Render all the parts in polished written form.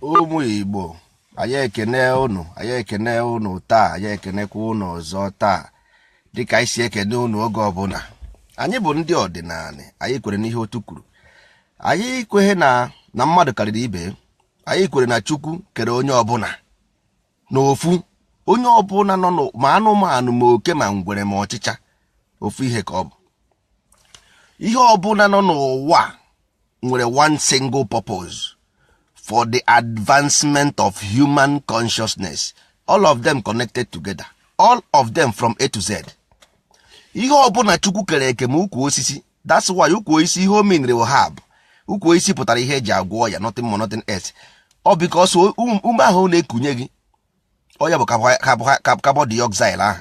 Ụmụ Igbo, anyị ekene unu, anyị ekene unu taa, anyị ekenekwa unu ọzọ taa, dịka anyị si ekene unu oge ọbụla. Anyị bụ ndị ọdịnala, anyị kwere n'ihe otu kwuru. Anyị kweghị na mmadụ karịrị ibe. Anyị kwere na Chukwu kere onye ọbụla n'ofu, onye ọbụla nọ ma anụmanụ ma oke ma ngwere ma ọchịcha, ofu ihe ka ọ bụ. Ihe ọbụla nọ n'ụwa nwere one single purpose: for the advancement of human consciousness. All of them connected together, all of them from A to Z. Ihe ọbụla Chukwu kere eke, ma ukwu osisi. That's why ukwu osisi, ihe o meanri wụ herb. Ukwu osisi pụtara ihe eji agwọ ya, nothing more, nothing else. Ọ because ume ahụ na-ekunye gị, ọ ya bụ carbon dioxide ahụ.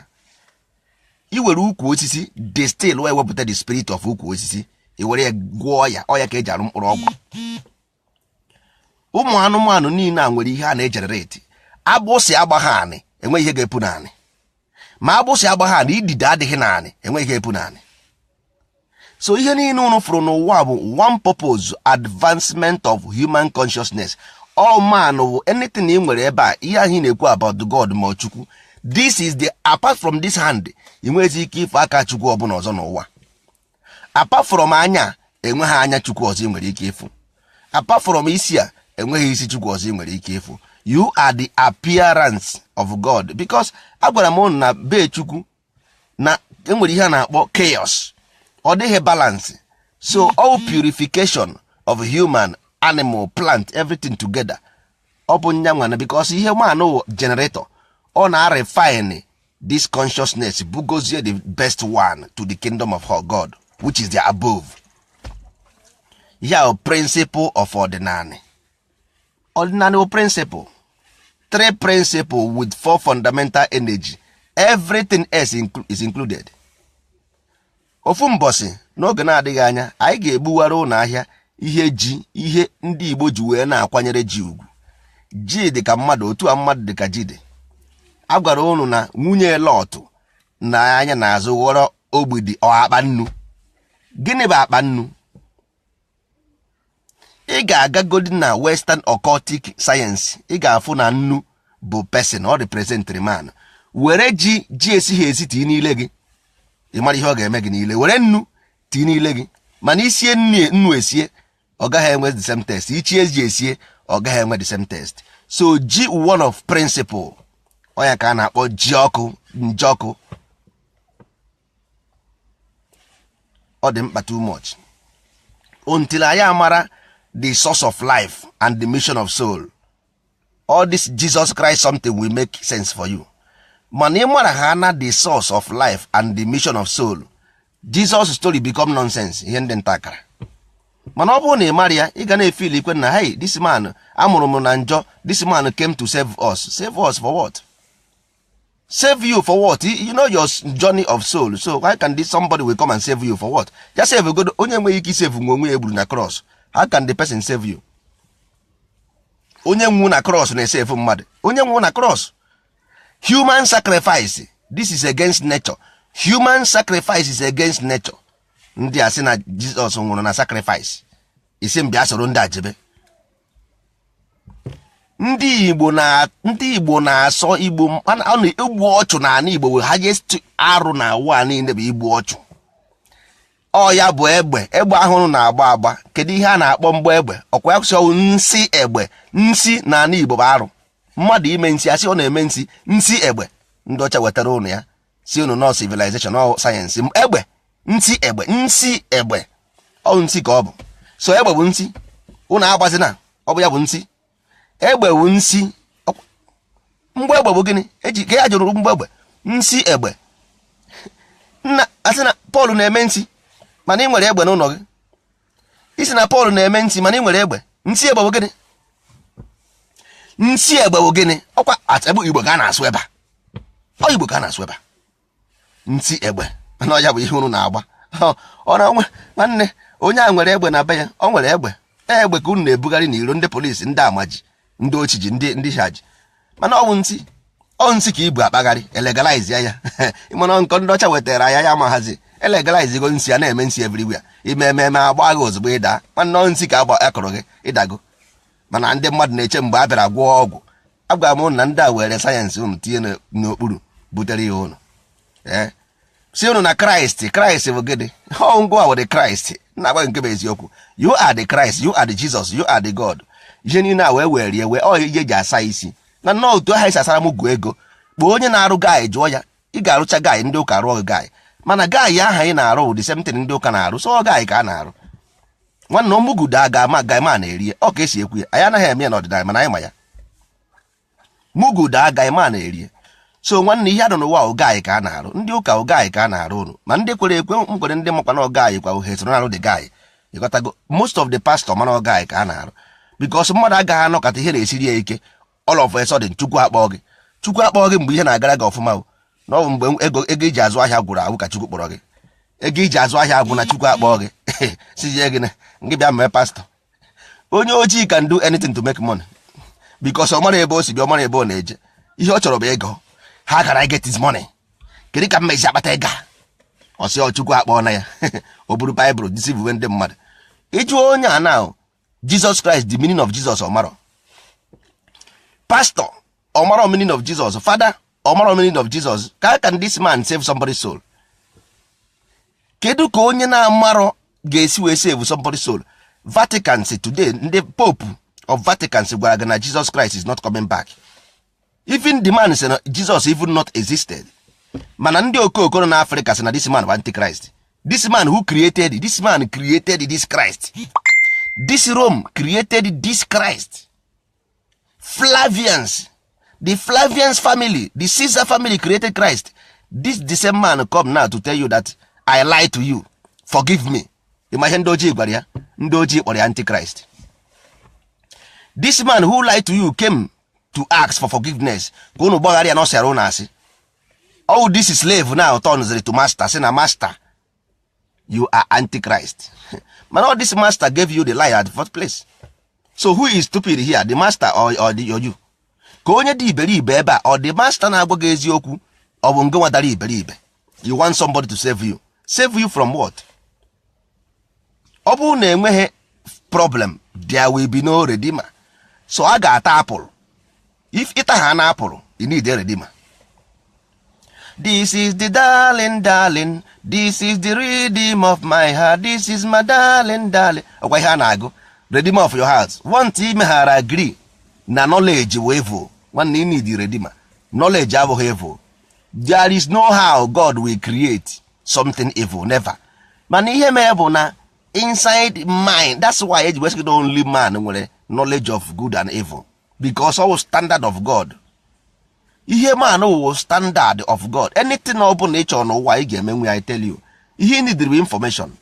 I were ukwu osisi distill wee wepụta the spirit of ukwu osisi, i were ya gwọọ ya. Ọ ya ka eji arụ mkpụrụ ọgwụ. Ụmụ anụmanụ niile a nwere ihe a na-egenerate. Agbụsị agbagha anị, enweghị ihe ga-epu naanị. Ma agbụsị agbagha anị, idide adịghị naanị, enweghị ihe ga-epu naanị. So ihe niile unu fụrụ n'ụwa bụ one purpose: advancement of human consciousness. All man bụ anything ị nwere ebe a, ihe ahụ ị na-ekwu about the God ma Chukwu, this is the, apart from this hand, ị nweghịzi ike ife aka Chukwu ọbụla ọzọ n'ụwa. Apart from anya, enweghị anya Chukwu ọzọ ị nwere ike ịfụ. Apart from isi a, enweghị isi Chukwu ọzọ ị nwere ike ịfụ. You are the appearance of God, because agwara m unu na be Chukwu na enwere ihe a na-akpọ chaos, ọ dịghị balance. So all purification of human, animal, plant, everything together, ọ bụ nyanwa na because ihe man wụ generator, ọ na-refine this consciousness, bugozie the best one to the kingdom of God, which is the above. Ya principle of ọdịnala. Ọdịnala bụ principle, three principle with four fundamental energy. Everything else is included. Ofu mbọsị n'oge na-adịghị anya, anyị ga-egbuwara ụlọ ahịa ihe ji, ihe ndị Igbo ji wee na-akwanyere ji ugwu. Ji dị ka mmadụ, otu a mmadụ dị ka ji dị. A gwara ụnụ na nwunye Lọtụ na anya n'azụ ghọrọ ogbidi ọ akpa nnu. Gịnị bụ akpa nnu? Ị ga-agagodi na Western occultic science, ị ga-afụ na nnu bụ person, ọ representịrị man. Were ji, ji esighi esi tii n'ile gị, ị mara ihe ọ ga-eme gị niile. Were nnu tii n'ile gị, mana isie nnu, nnu esie, ọ gaghị enwe the same taste. Ichie ji esie, ọ gaghị enwe the same taste. So ji, one of principle, ọ ya ka a na-akpọ ji ọkụ, nje ọkụ. Ọ dị mkpa too much. Until anyị amara the source of life and the mission of soul, all this Jesus Christ something will make sense for you. Mana ị mara ha na the source of life and the mission of soul, Jesus story become nonsense, ihe ndị nta akara. Mana ọ bụrụ na ị mara ya, ị ga na-efeel ikwe na, hey, this man amụrụ m na njọ, this man came to save us. Save us for what? Save you for what? You know your journey of soul, so why can this somebody will come and save you for what? Ya save godo onye enweghị ike isave nwe onwe ya egburu na cross. How can the person save you? Onye nwu na cross na-esave mmadụ? Onye nwu na cross, human sacrifice, this is against nature. Human sacrifice is against nature. Ndị a sị na Jizọs nwụrụ na sacrifice, isi m bịa soro ndị a jebe. Ndị Igbo na ndị Igbo na-asọ Igbo, ọ na-egbu ọchụ n'ala Igbo bụ highest arụ na ụwa niile, bụ igbu ọchụ. Ọ ya bụ egbe, egbe ahụrụ na-agba agba. Kedu ihe a na-akpọ mgbọ egbe? Ọkwa ya sọ nsị egbe. Nsị n'ala Igbo bụ arụ. Mmadụ ime nsị, asị ọ na-eme nsị, nsị egbe. Ndị ọcha wetara ụnụ ya, si unu nọ civilization, ọ sayensị. Egbe, nsị egbe, nsị egbe, ọ nsị ka ọ bụ. So egbe bụ nsị, ụnụ agbazina. Ọ bụ ya bụ nsị egbe, bụ nsị. Mgbọ egbe bụ gịnị eji ka ya jụrụ mgbọ egbe? Nsị egbe. Nna, asị na Pọl na-eme nsị, mana ị nwere egbe n'ụlọ gị. Isi na Pọl na-eme nsị, mana ị nwere egbe. Nsị egbe bụ gịnị? Nsị egbe bụ gịnị? Ọkwa egbe Igbo ka a na-asụ ebe a, ọ Igbo ka a na-asụ ebe a. Nsị egbe, mana ọ ya bụ ihe unu na-agba. Ọ na nwanne onye a nwere egbe na be ya, ọ nwere egbe, egbe ka unu na-ebugharị n'iro, ndị polisi, ndị amaji, ndị ochiji, ndị shaji, mana ọ bụ nsị, ọ nsị ka ibu akpagharị. Elegalize ya. Mana nkọ ndị ọcha wetara ya, ya ma hazi elegalize go nsị, a na-eme nsị everywhere. Ime ememe agba gị ozugbo ịda. Nwanne, ọ nsị ka agba akụrụ gị, ịdago. Mana ndị mmadụ na-eche mgbe a bịara gwọọ ọgwụ. Agwara m ụnụ na ndị a were sayensị unu tinye n'okpuru butere ya ụnụ. Ee, si unu na Kraịst, Kraịst bụ gịnị? Ọ ngwa were Kraịst na-agwa gị nke bụ eziokwu. You are the Christ, you are the Jesus, you are the God. Ihe niile a wee were ya wee ọ ihe eji asa isi na nnọọ otu aha esi asara m gụọ ego. Kpọọ onye na-arụ guy, jụọ ya. Ị ga-arụcha guy, ndị ụka rụọ gị guy, mana guy aha ị na-arụ bụ the same thing ndị ụka na-arụ. So guy ka a na-arụ, nwanne ọmụgudo a ga-ama guy ma na-eri. Ọ ka esi ekwu ya, anyị anaghị eme ya n'ọdịnala, mana anyị ma ya. Mugudo aga ma na-eri. So nwanne, ihe adụ n'ụwa, ụgaanyị ka a na-arụ. Ndị ụka, ụgaanyị ka a na-arụ ụnụ. Ma ndị kwere ekwe m kwere, ndị makwa na ọgaanyị kwa ohe soro na-arụ the guy. Ịghọtago? Most of the pastor mana ọgaanyị ka a na-arụ, because mmadụ agaghị anọkọta ihe na-esiri ya ike, all of a sudden Chukwu akpọ gị. Chukwu akpọ gị mgbe ihe na-agara gị ọfụma o. Na ọ bụ mgbe ego iji azụ ahịa gwụrụ agwụ ka Chukwu kpọrọ gị. Ego iji azụ ahịa agwụ na Chukwu akpọ gị, si jee gị gị bịa mee pastọ. Onye ojii can do anything to make money, because ọ mara ebe o si bịa, ọ mara ebe ọ na-eje. Ihe ọ chọrọ bụ ego. How can I get his money? Kedu ka m mezi akpata ego a? Ọ sị ọ Chukwu akpọ na ya. O buru Baịbụl deceive ndị mmadụ. Ịjụ onye a now, Jesus Christ, the meaning of Jesus, ọmarọ. Pastor ọmarọ meaning of Jesus. Father ọmarọ meaning of Jesus. How can this man save somebody's soul? Kedu ka onye na-amarọ ga-esi wee save somebody's soul? Vatican si today, ndị Pope of Vatican si gwara gị na Jesus Christ is not coming back. Even the man sị na Jesus even not existed. Mana ndị okooko nọ n'Africa sị na this man bụ Antichrist. This man who created this man, created this Christ. This Rome created this Christ. Flavians, the Flavians family, the Caesar family created Christ. This the same man come now to tell you that I lie to you, forgive me. Ịma ihe ndị ojii gwara ya? Ndị ojii kpọrọ ya Antichrist. This man who lied to you came to ask for forgiveness, ka unu gbaghara ya na ọ sịara unu asị. Oh, this slave now turns to master, sị na master, you are Antichrist. Mana all this master gave you the lie at the first place. So who is stupid here, the master or you? Ka onye dị iberibe ebe a, ọ the master na-agwa gị eziokwu, ọ bụ ngị nwatara iberibe? You want somebody to save you. Save you from what? Ọ bụrụ na enweghị problem, there will be no redeemer. So a ga-ata apụl. If ịta ha na apụl, you need a redeemer. This is the darling, darling, this is the rhythm of my heart, this is my darling, darling. Ọkwa ihe a na-agụ, redeemer of your heart. Want imeghara agree na knowledge bụ evil. Nwanne, you need redeemer. Knowledge abụghị evil. There is no how God will create something evil, never. Mana ihe mere bụ na inside mind. That's why eji wee sị na only man nwere knowledge of good and evil, because all standard of God, ihe man wụ standard of God. Anything ọ bụla ị chọrọ n'ụwa ị ga-emenwe. I tell you, ihe need bụ information.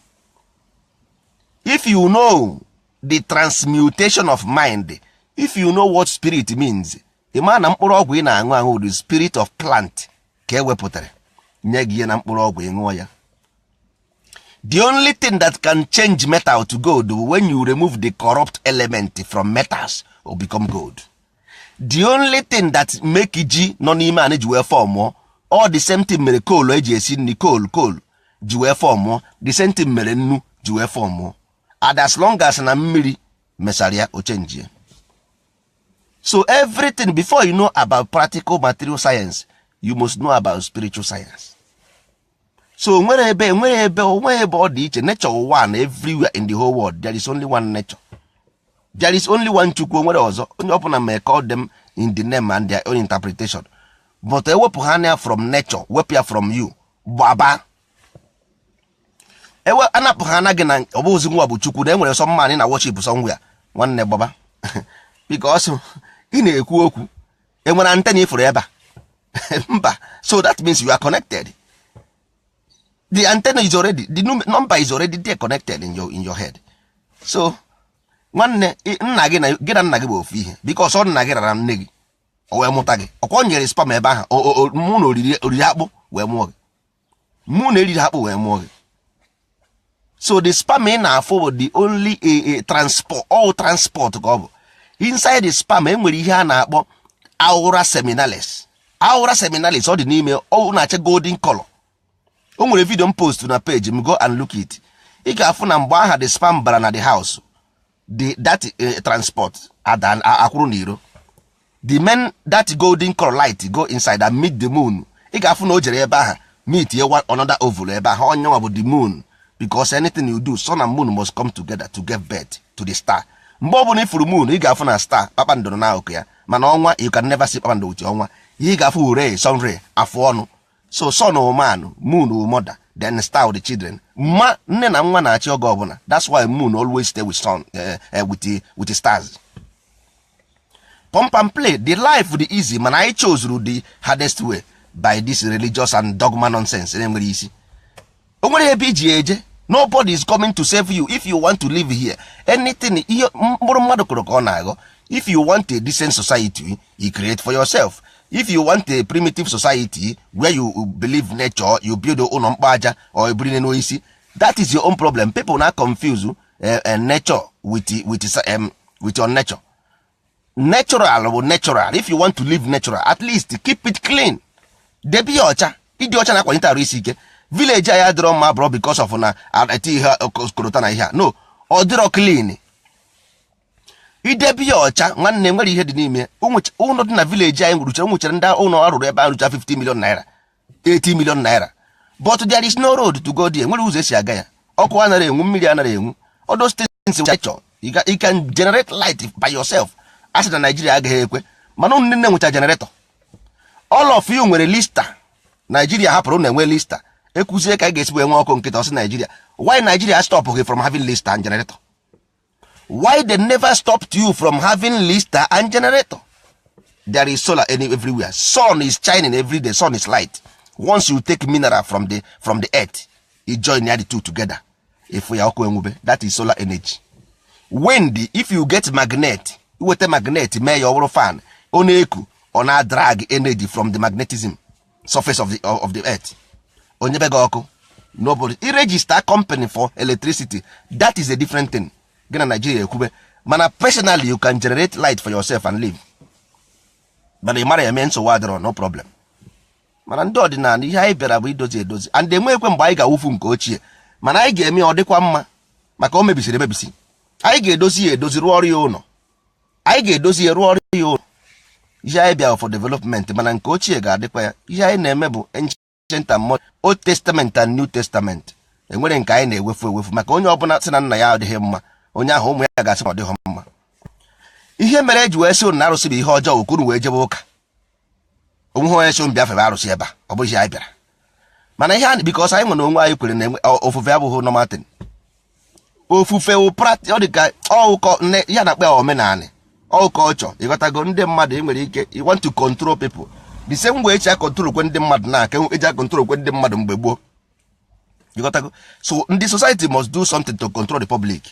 If you know the transmutation of mind, if you know what spirit means, ị ma na mkpụrụ ọgwụ ị na-aṅụ aṅụ, the spirit of plant ka e wepụtara nye gị ihe na mkpụrụ ọgwụ, ị ṅụọ ya. The only thing that can change metal to gold, when you remove the corrupt element from metals or become gold. The only thing that make ji nọ n'ime anị ji wee formụọ, all the same thing mere coal eji esi nri, coal ji wee formụọ, the same thing mere nnu ji wee formụọ. And as long as na mmiri mesara ya, o change. So everything, before you know about practical material science, you must know about spiritual science. So nwere ebe onwe ebe ọ dị iche. Nature one everywhere in the whole world. There is only one nature, there is only one Chukwu. Nwere ọzọ. Onye ọbụla may call them in the name and their own interpretation, but ewepụ ha anya from nature, wepụ ya from you, gbaba ewe anapụ ha anya gị na ọ bụghịzi nwa bụ Chukwu na enwere some man na worship somewhere. Nwanne, gbaba, because ị na-ekwu okwu enwere antenna ifuru ebe a? Mba. So that means you are connected. The antenna is already, the number is already there, connected in your head. So nwanne, nna gị na gị na nna gị bụ ofu ihe, because ọ nna gị rara nne gị, o wee mụta gị. Ọkwa o nyere sperm ebe ahụ, mụ na oriri akpụ wee mụọ gị, mụ na eriri akpụ wee mụọ gị. So the sperm ị na-afụ bụ the only a transport, all transport ka ọ bụ. Inside the sperm enwere ihe a na-akpọ aura seminalis. Aura seminalis, ọ dị n'ime, ọ na-acha golden color. O nwere video m post na page m, go and look it. Ị ga-afụ na mgbe aha the sperm bara na the house. The that transport ada akwụrụ n'iro. The main, that golden color light go inside and meet the moon. Ị ga-afụ na o jere ebe ahụ meet ye one another oval ebe ahụ. Onyenwa bụ the moon, because anything you do, sun and moon must come together to give birth to the star. Mgbe ọbụla ifuru moon, ị ga-afụ na star, kpakpando nọ n'akụkụ ya. Mana ọnwa, you can never see kpakpando with ọnwa. Ihe ị ga-afụ ray, sun ray, afụ ọnụ. So sun wụ man, moon wụ mother, then star the children. Mma nne na nwa na-achị oge ọbụla. That's why moon always stay with sun, with the stars. Pump and play the life, the easy. Mana anyị chose the hardest way by this religious and dogma nonsense na-enwere isi. O nwere ebe iji eje. Nobody is coming to save you. If you want to live here, anything, ihe mkpụrụ mmadụ kụrụ ka ọ na-aghọ. If you want a decent society, you create for yourself. If you want a primitive society where you believe nature, you build ụlọ mkpa aja or ebiri n'osisi, that is your own problem. People na confuse nature with your nature. Natural bụ natural. If you want to live natural, at least keep it clean. Debe ya ọcha. Ịdị ọcha na-akwalite arụ isi ike. Village anyị adịrọ mma bụrụ because of na eti ihe korota na ihe a. No, ọ dịrọ clean. Idebe ya ọcha, nwanne, nwere ihe dị n'ime ụlọ dị na village anyị. Nwuruchara nwuchere ndị ụlọ arụrụ ebe a rụcha 50 million naira, 80 million naira, but there is no road to go there. Nwere ụzọ esi aga ya. Ọkụ anaghị enwu, mmiri anaghị enwu. All those things nature. You can generate light by yourself. A sị na Nigeria agaghị ekwe, mana unu nne nwecha generator. All of you nwere Lister. Nigeria hapụrụ na enwe Lister. Ekwuzie ka a ga-esi wee nwee ọkụ nkịta, ọsị Nigeria. Why Nigeria stop gị from having Lister and generator? Why they never stopped you from having Lister and generator? There is solar everywhere. Sun is shining every day. Sun is light. Once you take mineral from the earth, you join the two together, if ya ọkụ enwube. That is solar energy. Wind, if you get magnet, iweta magnet mee ya ọ bụrụ fan, ọ na-eku, ọ na-drag energy from the magnetism surface of the earth, onye be gị ọkụ. Nobody i register company for electricity, that is a different thing. Gị na Nigeria ekwube. Mana personally, you can generate light for yourself and live. Mana ị mara ya mee, nsogbu adịrọ, no problem. Mana ndị ọdịnala, ihe anyị bịara bụ idozi edozi, and enwekwe mgbe anyị ga-awụfu nke ochie. Mana anyị ga-eme ya ọ dịkwa mma, maka o mebisiri emebisi. Anyị ga-edozi ya edozi, rụọ ọrụ ya ụlọ. Anyị ga-edozi ya, rụọ ọrụ ya ụlọ. Ihe anyị bịara for development, mana nke ochie ga-adịkwa ya. Ihe anyị na-eme bụ ancient and modern, Old Testament and New Testament. Enwere nke anyị na-ewefu ewefu, maka onye ọbụla sị na nna ya adịghị mma, onye ahụ ụmụ ya ga-asị na ọ dịghị mma. Ihe mere eji wee sị unu na arụsị bụ ihe ọjọọ, okunu wee jebe ụka. Onweghị onye so mbịa febe arụsị ebe a. Ọ bụghị anyị bịara. Mana ihe a, because anyị nwere onwe anyị kwere na ofufe abụghị normal thing. Ofufe wụ ọ dị ka ọụkọ nne ya na-akpọ ya omenanị, ọụkọ ọchọ. Ịghọtago? Ndị mmadụ nwere ike, you want to control people the same way eji a-control kwe ndị mmadụ na aka eji a-control kwe ndị mmadụ mgbe gboo. Ịghọtago? So ndị society must do something to control the public.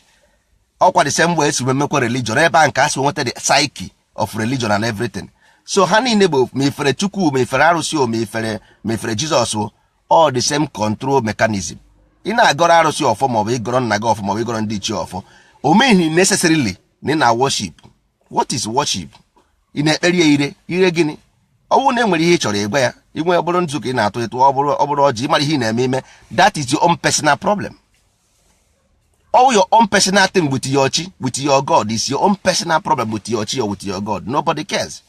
Ọkwa the same way esi emekwa religion ebe a, nke a si nweta the psyche of religion and everything. So ha niile bụ ma ifere Chukwu, ma ifere arụsị o, ma ifere Jizọs o, all the same control mechanism. Ị na-agọrọ arụsị ọfọ, maọbụ ịgọrọ nna gị ọfọ, maọbụ ịgọrọ ndị ichie ọfọ, o meghị necessarily na ị na worship. What is worship? Ị na-ekpere ya ire ire gịnị? Ọ bụrụ na e nwere ihe ị chọrọ ịgwa ya, inwe ọ bụrụ nzu ka ị na-atụ ịtụ, ọ bụrụ ọjị, ịmara ihe ị na-eme ime, that is your own personal problem. All your own personal thing with your chi, with your God, is your own personal problem with your chi or with your God. Nobody cares,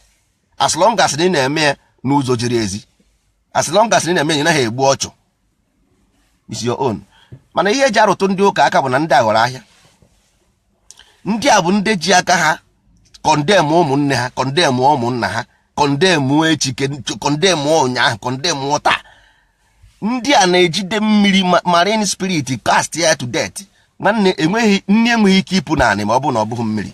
as long as ị na-eme ya n'ụzọ ziri ezi, as long as ị na-eme ya, ị naghị egbu ọchụ, is your own. Mana ihe eji arụtụ ndị ụka aka bụ na ndị a ghọrọ ahịa. Ndị a bụ ndị ji aka ha condemn ụmụnne ha, condemn ụmụnna ha, condemn echi, condemn ụnyaahụ, condemn taa. Ndị a na-ejide mmiri, marine spirit, cast ya to death. Nwanne, enweghị nni, enweghị ike ịpụ naanị ma ọ bụ na ọ bụghị mmiri.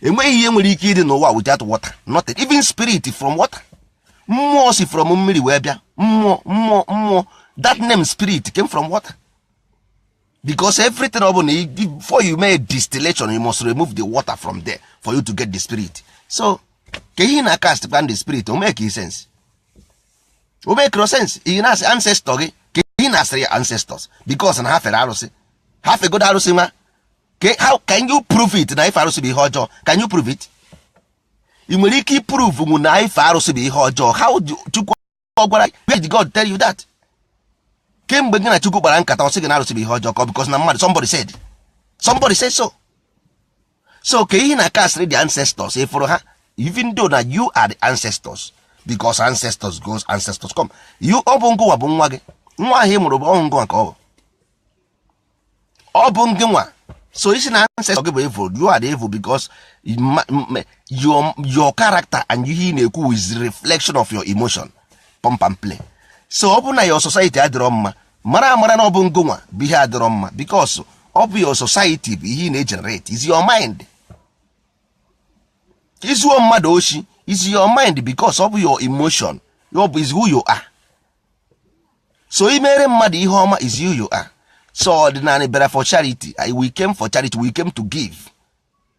Enweghị ihe nwere ike ịdị n'ụwa without water, nothing. Even spirit from water. Mmụọ si from mmiri wee bịa. Mmụọ, mmụọ, mmụọ, that name spirit came from water, because everything ọ bụla, before you make distillation, you must remove the water from there for you to get the spirit. So ka ihe na cast kwan the spirit, o make sense? O make sense? Ihe na-asị ancestor gị, ka ihe na-asịrị ya ancestors, because na ha fere arụsị, ha fegodo arụsị nwa. How can you prove it na ife arụsị bụ ihe ọjọọ? Can you prove it? Ị nwere ike i-prove nwu na ife arụsị bụ ihe ọjọọ? How do Chukwu gwara? Where did God tell you that? Kemgbe gị na Chukwu kpara nkata, ọ sị gị na arụsị bụ ihe ọjọọ, ka ọ because na mmadụ, somebody said so. So ka ihe na kasịrị the ancestors ịfụrụ ha, even though na you are the ancestors, because ancestors goes, ancestors come. You, ọ bụ ngụwa bụ nwa gị, nwa ahụ ị mụrụ bụ ọhụ ngụwa ka ọ bụ, ọ bụ ngị nwa. So isi na ancestor gị bụ evil, you are the evil, because your character and ihe ị na-ekwu is reflection of your emotion, pump and play. So ọ bụ na your society adịrọ mma, mara amara na ọ bụ ngụnwa bụ ihe adịrọ mma, because ọ bụ your society bụ ihe ị na-egenerate, is your mind. Izuo mmadụ oshi is your mind, because ọ bụ your emotion, ọ bụ is who you are. So imere mmadụ ihe ọma is who you are. So ọdịnala bịara for charity. We came for charity, we came to give,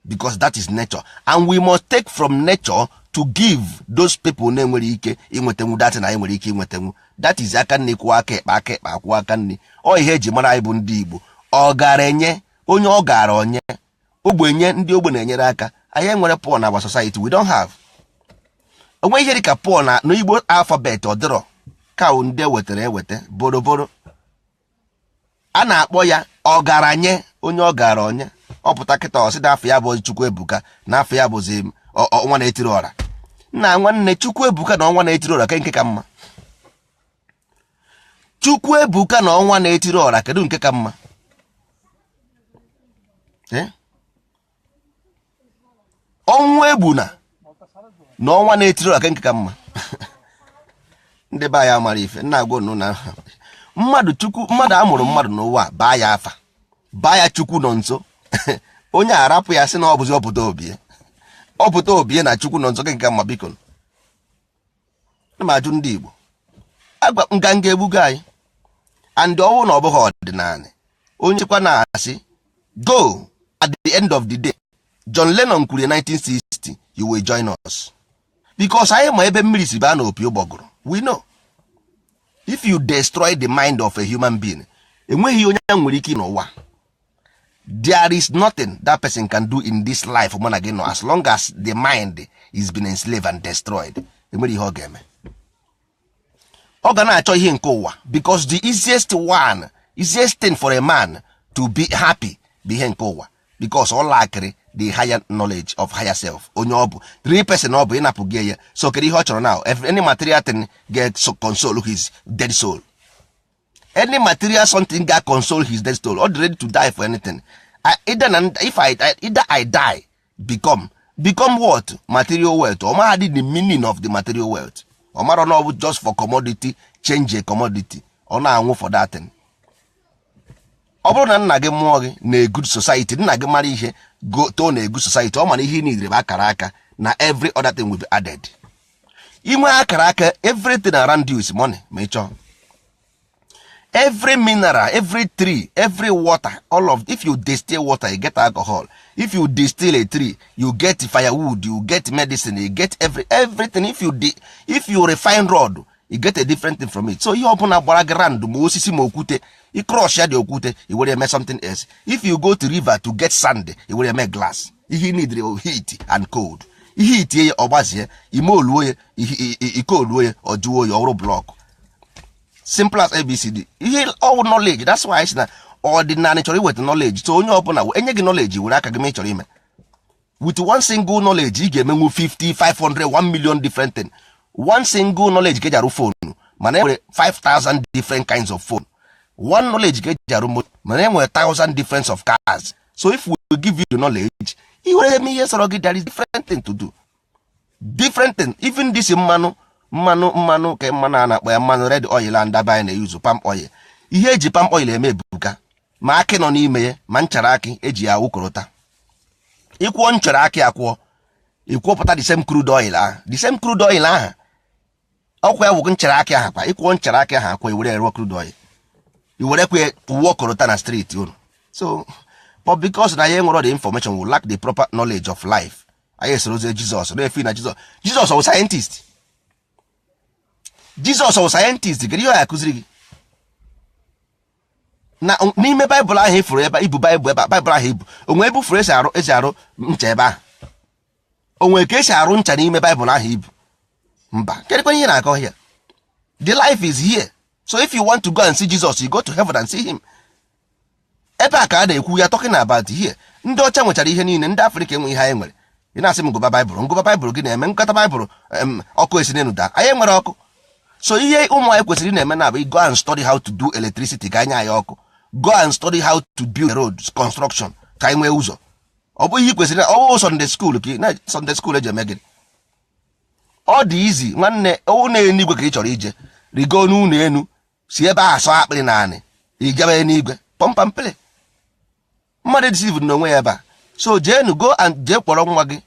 because that is nature, and we must take from nature to give those people na-enwere ike inwetanwu that na anyị nwere ike inwetanwu. That is aka nne kwụọ aka ekpe, aka ekpe akwụọ aka nne. Ọ ihe eji mara anyị bụ ndị Igbo. Ọ gara enye onye, ọ gara onye ogbenye, ndị ogbe na-enyere aka. Anyị enwere poor na our society, we don't have. Onwe ihe dịka poor na n'Igbo alphabet, ọ dịrọ ka ndị ewetara eweta boroboro a na-akpọ ya ọgaranye onye, ọ gara onye. Ọ pụta kịta, ọsị n'afọ ya bụ Chukwu Ebuka, n'afọ ya bụzi ọnwa na-etiri ọra. Nna nwanne, Chukwu Ebuka na ọnwa na-etiri ọra, ke nke ka mma? Chukwu Ebuka na ọnwa na-etiri ọra, kedu nke ka mma? Eh? Ọnwụ egbuna na ọnwa na-etiri ọra, ke nke ka mma? Ndị be anyị amara ife nna agwa unu na mmadụ Chukwu, mmadụ amụrụ mmadụ n'ụwa, baa ya afa, baa ya Chukwu nọ nso. Onye arapụ ya sị na ọ bụzi ọpụta obie, ọpụta obie na Chukwu nọ nso, ke nke mma? Biko, na m ajụ ndị Igbo agwa, nganga egbugo anyị. And ọnwụ na ọ bụghị ọdịnala, onye chịkwa na-asị go. At the end of the day, John Lennon kwuru in 1960, "You will join us," because anyị ma ebe mmiri si baa na opi ụgbọgụrụ. We know if you destroy the mind of a human being, enweghị onye nwere ike n'ụwa. There is nothing that person can do in this life mụ na gị nọ. As long as the mind is been enslaved and destroyed, enwere ihe ọ ga-eme. Ọ ga na-achọ ihe nke ụwa, because the easiest one, easiest thing for a man to be happy bụ ihe nke ụwa, because ọ lakịrị the higher knowledge of higher self. Onye ọ bụ real person, ọ bụ ịnapụ gị ya. So kedu ihe ọ chọrọ now? If any material thing get so console his dead soul, any material something ga console his dead soul, ọ dị ready to die for anything. I, either na if I, either I die, become what? Material wealth. Ọ maghị the meaning of the material wealth. Ọ mara na ọ bụ just for commodity, change a commodity. Ọ na-anwụ for that thing. Ọ bụrụ na nna gị mụọ gị na a good society, nna gị mara ihe go too na a good society, ọ mara ihe ị nidere bụ akara aka, na every other thing will be added. Inwe akara aka, everything around you is money. Ma ị chọọ, every mineral, every tree, every water, all of, if you distill water, you get alcohol. If you distill a tree, you get firewood, you get medicine, you get everything. If you refine rod, you get a different thing from it. So ihe ọbụla gbara gị round, ma osisi ma okwute, ị crush ya dị okwute, i were eme something else. If you go to river to get sand, i were eme glass. Ihe ị need heat and cold. Ihe itie ya, ọgbazie, ime oluo ya, ike oluo ya, ọ jụọ ya, ọrụ block. Simple as ABCD. Ihe ọwụ knowledge. That's why sị na ọdịnala chọrọ iweta knowledge. So onye ọbụla enye gị knowledge, were aka gị ma ị chọrọ ime. With one single knowledge, ị ga-emenwu 50, 500, 1 million different thing. One single knowledge ka eji arụ phone, mana e nwere 5000 different kinds of phone. One knowledge ka eji arụ moto, mana e nwere 1000 difference of cars. So if we give you the knowledge, ị were eme ihe sọrọ gị. There is different thing to do, different thing. Even this mmanụ, mmanụ, mmanụ ka mmanụ a na-akpọ ya mmanụ red oil a ndaba anyị na-eyuzu, palm oil. Ihe eji palm oil eme ebuka, ma akị nọ n'ime ya, ma nchara akị eji ya awụkọrọta. Ịkwụọ nchara akị akwụọ, ịkwụọpụta the same crude oil ahụ, the same crude oil ahụ ọkwa ya wụ nchara akị ahụ kwa. Ịkwụọ nchara akị ahụ akwụ, iwere rụọ crude oil, iwere kwe wụọ korota na street unu. So but because na ya nwere the information, we lack the proper knowledge of life. Anyị esorozie Jizọs na-efi na Jizọs. Jizọs ọ scientist? Jizọs ọ scientist? Kedu ihe ọ ya akụziri gị na n'ime Baịbụl ahụ ifuru ebe ibu Baịbụl? Ebe Baịbụl ahụ ibu onwe ebe ufuru esi arụ ncha, ebe ahụ onwe ka esi arụ ncha n'ime Baịbụl ahụ ibu? Mba. Kedụkwa ihe na-akọ here? The life is here. So if you want to go and see Jesus, you go to heaven and see him. Ebe a ka a na-ekwu ya, talking about here. Ndị ọcha nwechara ihe niile, ndị Afrịka enwe ihe anyị nwere. Ị na-asị m gụba Baịbụl, ngụba Baịbụl gị na-eme nkata Baịbụl, ọkụ esi n'elu daa. Anyị nwere ọkụ. So ihe ụmụ anyị kwesịrị na-eme na abụ go and study how to do electricity ka anyị anyị ọkụ, go and study how to build roads construction ka anyị nwee ụzọ. Ọ bụ ihe kwesịrị. Ọ bụ Sunday school ka na Sunday school eji eme gịnị? Ọ dị izi, nwanne. Ụlọ eluigwe ka ị chọrọ ije, rigo n'ụlọ enu, si ebe ahụ sọ akpịrị na anị, ijebe eluigwe pọmpampele. Mmadụ deceive n'onwe ya ebe a. So jeenu, go and jee kpọrọ nwa gị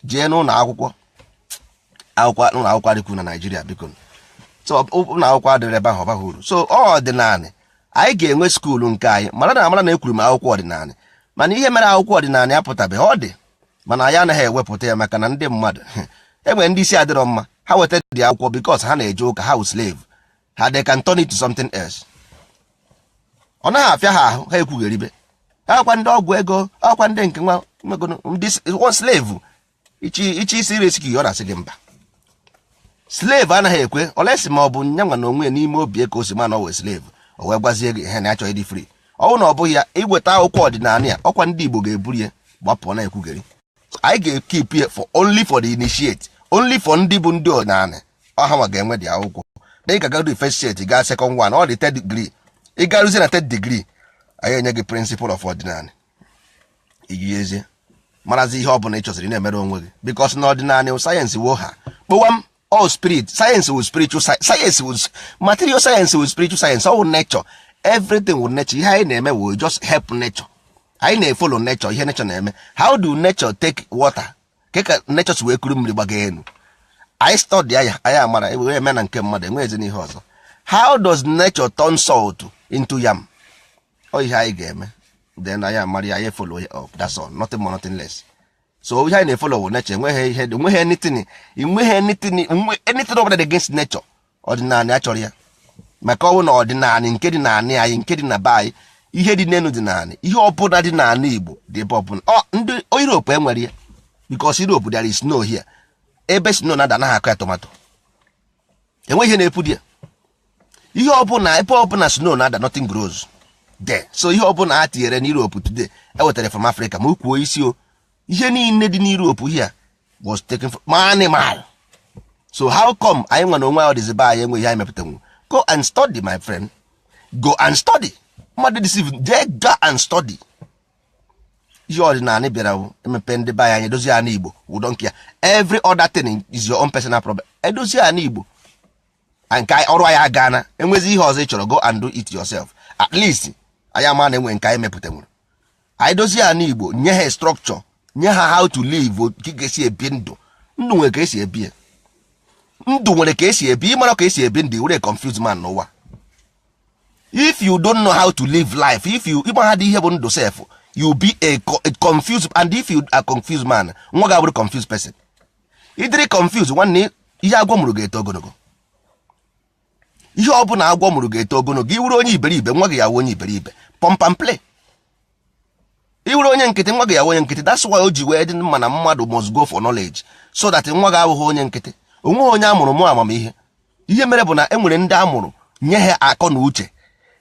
jee n'ụlọ akwụkwọ. Akwụkwọ n'ụlọ akwụkwọ adịkwu na Naijiria, biko. So ụlọ akwụkwọ adịrị ebe ahụ, ọ baghị uru. So ọ ọdịnala anyị ga-enwe school nke anyị. Mara na amara na ekwuru m akwụkwọ ọdịnala, mana ihe mere akwụkwọ ọdịnala ya pụtabeghị, ọ dị, mana anyị anaghị ewepụta ya maka na ndị mmadụ enwere ndị isi adịrọ mma. Ha weta dị akwụkwọ because ha na-eje ụka, ha wụ slave ha, they can turn it to something else. Ọ naghị afịa ha ahụ, ha ekwugheribe akwa ndị ọgwụ ego, akwa ndị nke nwa ndị slave. Ichi isi risk, ọ na-asị gị mba. Slave anaghị ekwe olesi ma ọ bụ nya nwa na onwe ya n'ime obi ka o si ma na ọ wee slave, o wee gwazie gị ihe na achọghị ịdị free. Ọ bụrụ na ọ bụghị ya, iweta akwụkwọ ọdịnala ya, ọkwa ndị Igbo ga-eburu ya gbapụ na ekwugheri. Anyị ga-ekeep ya for only for the initiate, only for ndị bụ ndị ọdịnala. Ọha nwa ga-enwe dị akwụkwọ na ị ga-agaru first set, gaa second one, ọ dị third degree. Ị garuzie na third degree, anyị enye gị principle of ọdịnala, iji ezie marazi ihe ọ bụla ị chọsịrị na-emere onwe gị, because na ọdịnala sayensị wo ha kpowam all spirit science with spiritual science with material science with spiritual science, all nature, everything with nature. Ihe anyị na-eme will just help nature. Anyị na-efollow nature, ihe nature na-eme. How do nature take water? Ke ka nature si wee kuru mmiri gbaga elu? Anyị study ya, anyị amara wee eme na nke mmadụ enweghịzi n'ihe ọzọ. How does nature turn salt into yam? Ọ ihe anyị ga-eme, then anyị amara ya, anyị follow ya up. That's all, nothing more, nothing less. So ihe anyị na-efollow bụ nature. Enweghị ihe, enweghị anything, enweghị anything, anything ọbụla dị against nature. Ọdịnala a chọrọ ya maka ọnwụ na ọdịnala nke dị n'anị anyị, nke dị na be anyị, ihe dị n'elu dị n'anị, ihe ọbụla dị n'ala Igbo dị ebe ọbụla. Ọ ndị Europe enwere ya because Europe there is snow here. Ebe snow na-ada, anaghị akụ ya tomato, enweghị ihe na-epu dị ya. Ihe ọbụla, ebe ọbụla snow na-ada, nothing grows there. So ihe ọbụla ha tinyere n'Europe today, ewetara from Africa. Ma ukwuo isi o, ihe niile dị n'Europe here was taken from animal. So how come anyị nwe na onwe anyị ọdịzi be anyị enweghị ihe anyị mepụtanwu? Go and study, my friend, go and study. Mmadụ deceive, jee go and study. Ihe ọdịnala bịara bụ emepe ndị be anyị, anyị edozi ala Igbo. We don't care, every other thing is your own personal problem. Edozi ala Igbo nke ọrụ anyị aga na enwezi ihe ọzọ ị chọrọ, go and do it yourself. At least anyị ama na enwe nke anyị mepụtanwuru. Anyị dozie ala Igbo, nye ha structure, nye ha how to live, ka ga-esi ebi ndụ. Ndụ nwere ka esi ebi ya. Ndụ nwere ka esi ebi. Ịmara ka esi ebi ndụ, were confused man n'ụwa. If you don't know how to live life, if you ịma ha dị ihe bụ ndụ sef, you be a confused, and if you are confused man, nwa ga-abụrụ confused person. Ịdịrị confused, nwanne, ihe agwọ mụrụ ga-eto ogologo. Ihe ọ bụla agwọ mụrụ ga-eto ogologo. Iwuru onye iberibe, nwa gị ya wụ onye iberibe, pump and play. Iwuru onye nkịtị, nwa gị ya wụ onye nkịtị. That's why o ji wee dị mma na mmadụ must go for knowledge, so that nwa gị abụghị onye nkịtị. Onweghị onye amụrụ mụ amamihe. Ihe mere bụ na e nwere ndị amụrụ nye ha akọ na uche,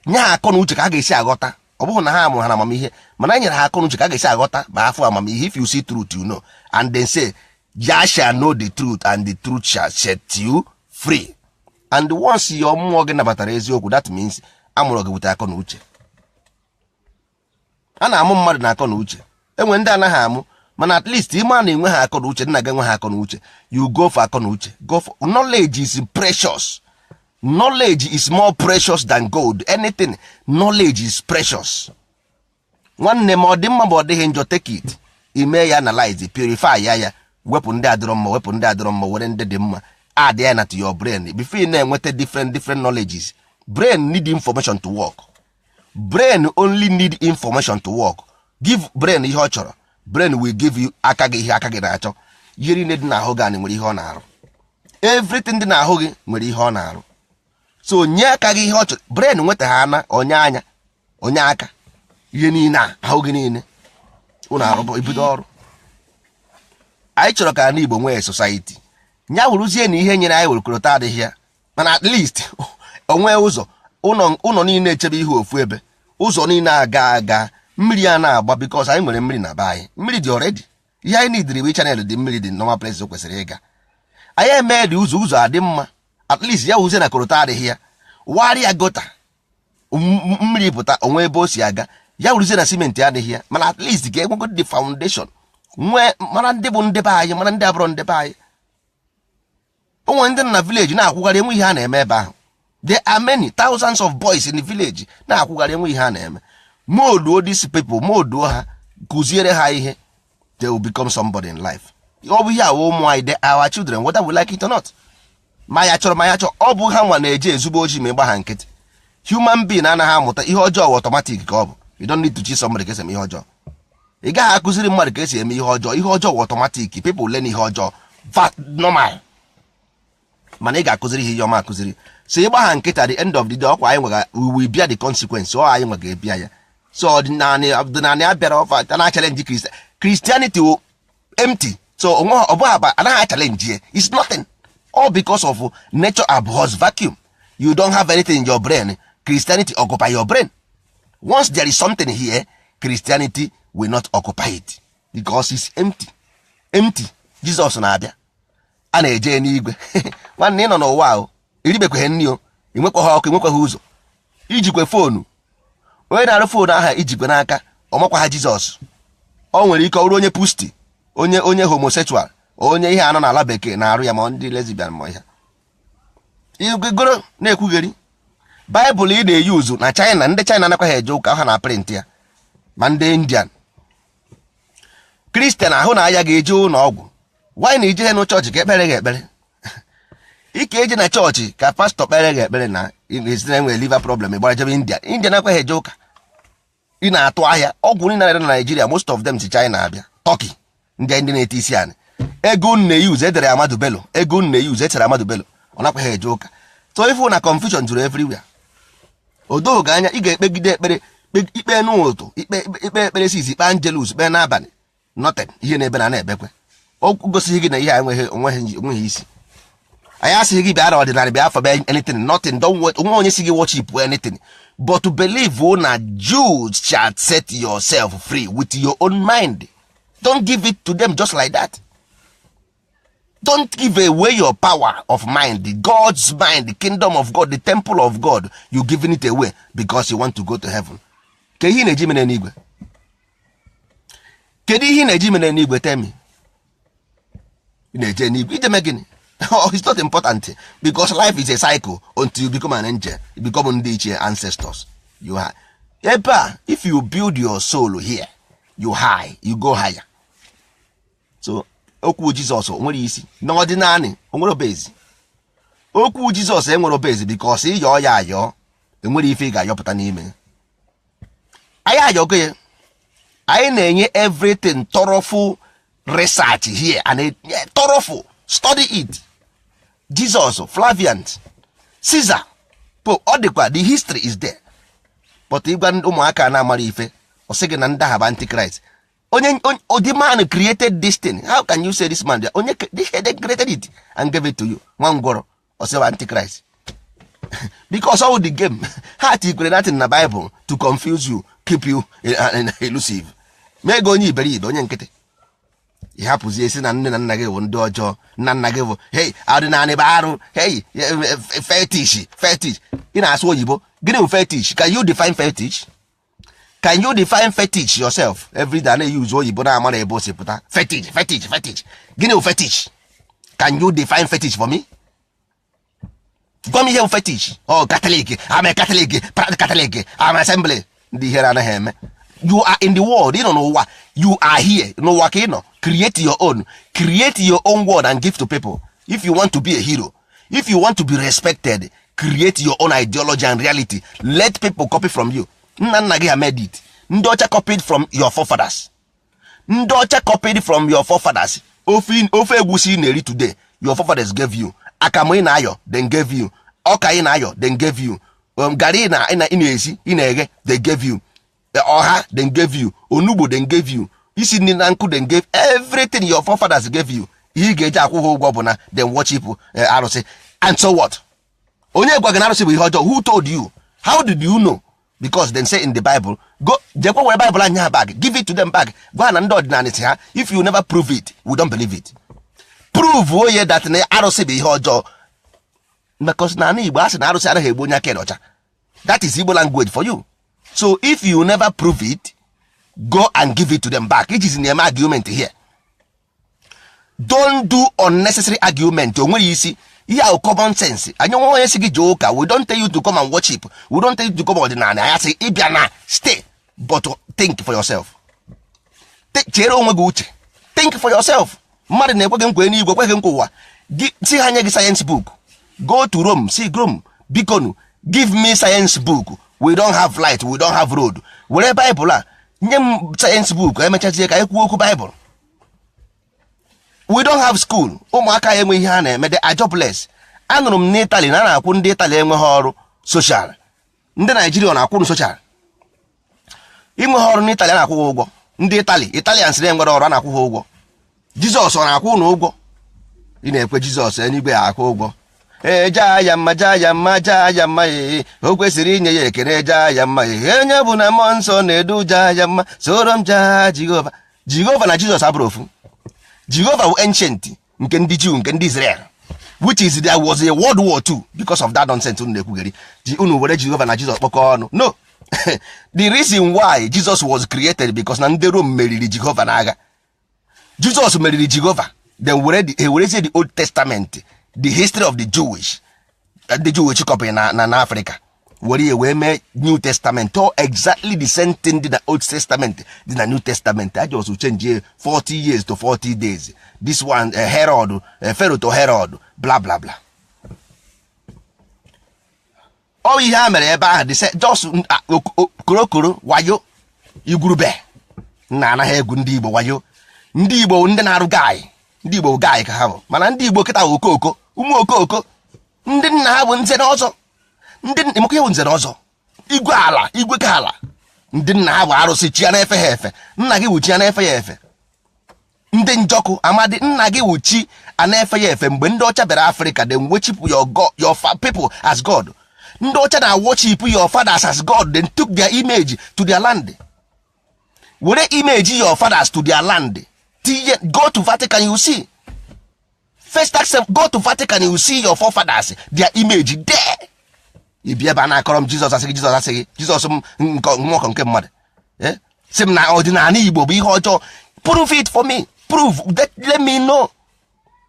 nye ha akọ na uche ka a ga-esi aghọta. Ọ bụghị na ha amụrụ ha na amamihe, mana e nyere ha akọ na uche ka a ga-esi aghọta ma afọ amamihe. If you see truth, you know, and then say ya shall know the truth and the truth shall set you free. And once your mmụọ gị nabatara eziokwu, that means amụrụ gị wute akọ na uche. A na-amụ mmadụ na akọ na uche. Enwe ndị anaghị amụ, mana at least ime a na-enwe ha akọ na uche, nna gị enwe ha akọ na uche, you go for akọ na uche, go for knowledge. Is precious. Knowledge is more precious than gold, anything. Knowledge is precious, nwanne m. Ọ dị mma ma ọ dịghị njọ, take it, ime ya, analyze, purify ya, ya wepụ ndị adịrọ mma, wepụ ndị adịrọ mma, were ndị dị mma, add ya na to your brain before ị na-enweta different different knowledges. Brain need information to work. Brain only need information to work. Give brain ihe ọ chọrọ, brain will give you aka gị ihe aka gị na-achọ. Ihe niile dị n'ahụ gị anyị nwere ihe ọ na-arụ. Everything dị n'ahụ gị nwere ihe ọ na-arụ. So nye aka gị ihe ọ chọrọ, brain nweta ha ana onye anya, onye aka, ihe niile a ahụ gị niile ụnụ arụ ibido ọrụ. Anyị chọrọ ka ala Igbo nwee society, nya wụrụzie na ihe nyere anyị werekorota adịghị ya, mana at least onwe ụzọ ụlọ niile echebe ihe ofu ebe, ụzọ niile aga aga Mmiri a na-agba because anyị nwere mmiri na be anyị. Mmiri dị already. Ihe anyị nidiri bụ channel dị mmiri dị normal place o kwesịrị ịga. Anyị eme dị ụzọ, ụzọ adị mma. At least ya wụzie na coal tar adịghị ya, warịa gutter, mmiri pụta onwe ebe o si aga. Ya wụrụzie na simenti adịghị ya, mana at least ka enwego the foundation, nwee mara ndị bụ ndị be anyị, mara ndị abụrọ ndị be anyị. O nwere ndị nọ na village na-akwụgharị, enwe ihe a na-eme ebe ahụ. There are many thousands of boys in the village na-akwụgharị, enwe ihe a na-eme. Molduo these people, molduo ha, kụziere ha ihe, they will become somebody in life. Ọ bụ ihe awa ụmụ anyị, they are our children, whether we like it or not. Ma ya chọrọ, ma ya chọrọ, ọ bụ ha nwa na-eje ezugbo oji ma ịgba ha nkịtị. Human being anaghị amụta ihe ọjọọ, automatic ka ọ bụ. You don't need to teach somebody ka esi eme ihe ọjọọ. Ị gaghị akụziri mmadụ ka esi eme ihe ọjọọ. Ihe ọjọọ wụ automatic. People learn ihe ọjọọ normal, mana ị ga-akụziri ihe ọma akụziri. So ịgba ha nkịta, the end of the day, ọkwa anyị nwega, we will bear the consequence. Ọ anyị nwe ga-ebia ya. So ọdịnala abịara ọfa na challenge Christianity wụ empty. So onwe ọ bụghị aba anaghị challenge ya. It's nothing, all because of nature abhors vacuum. You don't have anything in your brain, Christianity occupy your brain. Once there is something here, Christianity will not occupy it because it's empty, empty. Jesus na-abịa, a na-eje n'igwe. Nwanne, ị nọ n'ụwa ahụ, iribekweghị nri o, inwekwaghị ọkụ, inwekwaghị ụzọ, ijikwe phone. Onye na-arụ phone aha ijikwe n'aka, ọ makwa ha Jizọs. Ọ nwere ike ọ bụrụ onye pusti, onye homosexual, onye ihe anọ n'ala bekee na-arụ ya, ma ndị lesbian, ma ihe igoro na-ekwugheri. Baịbụl ị na-eyi uzu na China, ndị China anakwaghị eje ụka, ha na print ya, ma ndị Indian Christian ahụ na aya ga-eje ụlọ ọgwụ. Wanyị na ije na chọọchị ka ekpere gị ekpere, ike eje na chọọchị ka pastọ kpere gị ekpere na esi na enwere liver problem, ịgbara jebe India. India nakwaghị eje ụka. Ị na-atụ ahịa ọgwụ niile na-ere na Naijiria, most of them si China abịa, Turkey. Ndị na-ete isi anị, ego nne use edere Ahmadu Bello, ego nne use etere Ahmadu Bello, ọ nakwaghị eje ụka. So ifu na confusion juru everywhere. O doghị anya. Ị ga-ekpegide ekpere, ikpe n'ụtụ, ikpe ikpe ekpere sisi, ikpe Angelus, kpee n'abalị, nothing. Ihe na-ebe na na-ebekwe okwu gosighị gị na ihe a enweghị isi. Anyị asịghị gị bịa na ọdịnala, bịa afọ, bịa anything, nothing. Don't want onwe onye si gị worship anything, but to believe na you shall set yourself free with your own mind. Don't give it to them just like that. Don't give away your power of mind, God's mind, the kingdom of God, the temple of God. You giving it away because you want to go to heaven. Ka ihe ị na-eji mere n'igwe, kedu ihe ị na-eji mere n'igwe? Tell me. Ị na-eje n'igwe ije mee gịnị? Oh, it's not important because life is a cycle until you become an angel, you become ndị ichie, ancestors. You are ebe a. If you build your soul here, you high, you go higher. So okwu Jizọs o nwere isi n'ọdịnala? O nwere base? Okwu Jizọs enwere base because ịyọọ ya ayọọ, enwere ife ị ga-ayọpụta n'ime. Anyị ayọgo ya. Anyị na-enye everything thoroughful research here and a thoroughful study it. Jesus, Flavian, Caesar, Pope, ọ dịkwa, the history is there. But ịgwa ụmụaka na-amara ife, ọ sị gị na ndị agha bụ Antichrist. Onye the man created this thing, how can you say this man, onye they created it and gave it to you? Nwa ngwọrọ ọ sị Antichrist because all the game ha tikwere nothing na Bible to confuse you, keep you elusive, mee gị onye iberibe, onye nkịtị. Ị hapụzie esi na nne na nna gị bụ ndị ọjọọ, nna nna gị bụ, hey, ọdịnala bụ arụ, hey, fetish, fetish. Ị na-asụ oyibo, gịnị bụ fetish? Can you define fetish? Can you define fetish yourself? Every day na-use oyibo na-amara ebe o si pụta. Fetish, fetish, fetish, gịnị bụ fetish? Can you define fetish for me? Gwa m ihe bụ fetish. Oh, Catholic, I'm a Catholic, proud Catholic, I'm assembly. Ndị ihere anaghị eme. You are in the world. Ị nọ n'ụwa. You are here n'ụwa ka ị nọ. Create your own, create your own word and give to people. If you want to be a hero, if you want to be respected, create your own ideology and reality. Let people copy from you. Nna nna gị ha made it. Ndị ọcha copied from your forefathers. Ndị ọcha copied from your forefathers. Ofe egwusi ị na-eri today, your forefathers gave you. Akamụ ị na-ayọ, then gave you. Ọka ị na-ayọ, then gave you. Garị ị na-esi, ị na-eghe, they gave you. Ọha, then gave you. Onugbo, then gave you. Isi nri na nkụ, then gave. Everything your forefathers gave you. Ihe ị ga-eji akwụ ha ụgwọ bụ na then worship arụsị. And so what? Onye gwa gị na arụsị bụ ihe ọjọọ? Who told you? How did you know? Because they say in the Bible Go jekwa were Bible anya ha back, give it to them back. Gwa na ndị ọdịnala si ha, if you never prove it, we don't believe it. Prove onye that na arụsị bụ ihe ọjọọ, because na ala Igbo a sị na arụsị anaghị egbu onye aka ọcha. That is Igbo language for you. So if you never prove it, go and give it to them back. Ijizi na-eme argument here. Don't do unnecessary argument. O nwere isi ihe ahụ, common sense. Anyị nwe onye si gị jee ụka. We don't tell you to come and worship. We don't tell you to come ọdịnala. Anyị asị ịbịa na stay, but think for yourself. Chere onwe gị uche. Think for yourself. Mmadụ na-ekwe gị nkwa eluigwe, kwe gị nkwa ụwa gị, si ha nye gị science book. Go to Rome, si Rome, bikonu, give me science book. We don't have light, we don't have road. Were Bible a nye m science book, emechazie ka anyị kwuo okwu Bible. We don't have school. Ụmụaka ya enwe ihe ha na-eme, they are jobless. Anụrụ m n'Italy na a na-akwụ ndị Italy enweghị ọrụ social. Ndị Naijiria ọ na-akwụrụ social? Inweghị ọrụ n'Italy, a na-akwụ ha ụgwọ. Ndị Italy, Italians na-enwere ọrụ, a na-akwụ ha ụgwọ. Jizọs ọ na-akwụ ụnụ ụgwọ? Ị na-ekwe Jizọs eluigwe ya akwụ ụgwọ. Ee, jaa ya mma, jaa ya mma, jaa ya mma. Ee, o kwesịrị inye ya ekele. Jaa ya mma. Ee, onye bụ na mmụọ nsọ na-edu, jaa ya mma. Soro m jaa Jehova. Jehova na Jizọs abụrụ ofu. Jehova bụ ancient nke ndị Jew, nke ndị Israel, which is there was a World War II because of that nonsense unu na-ekwugheri ji unu were Jehova na Jizọs kpọkọọ ọnụ. No, the reason why Jesus was created, because na ndị Rome meriri Jehova n'agha. Jesus meriri Jehova, then were the werezie the Old Testament, the history of the Jewish, ndị Jewish copy na Africa, were ya wee mee New Testament. All exactly the same thing dị na Old Testament dị na New Testament. I just change 40 years to 40 days. This one, Herod, Pharaoh to Herod, blah blah blah. Ọ ihe a mere ebe ahụ, the just korokoro wayo igwurube nna anaghị egwu ndị Igbo wayo. Ndị Igbo ndị na-arụ gaị, ndị Igbo gaị ka ha bụ, mana ndị Igbo kịta bụ okooko, ụmụ okooko. Ndị nna ha bụ nze na ọzọ. Ndị emekwa ihe bụ nze na ọzọ, igwe ala, igwe ka ala. Ndị nna ha bụ arụsị, chi ya na-efe ha efe. Nna gị wụ chi ya na-efe ya efe. Ndị njọkụ amadi, nna gị wụ chi a na-efe ya efe. Mgbe ndị ọcha bịara Afrịka, they worship your god, your people as God. Ndị ọcha na worship your fathers as God, then took their image to their land. Were image your fathers to their land. Tinye, go to Vatican, you see. First accept, go to Vatican, you see your forefathers, their image there. Ibi ebe a na-akọrọ m Jizọs, asịghị Jizọs, asịghị Jizọs m nke mmụọ nke mmadụ. Sị m na ọdịnala Igbo bụ ihe ọjọọ. Prove it for me. Prove that, let me know.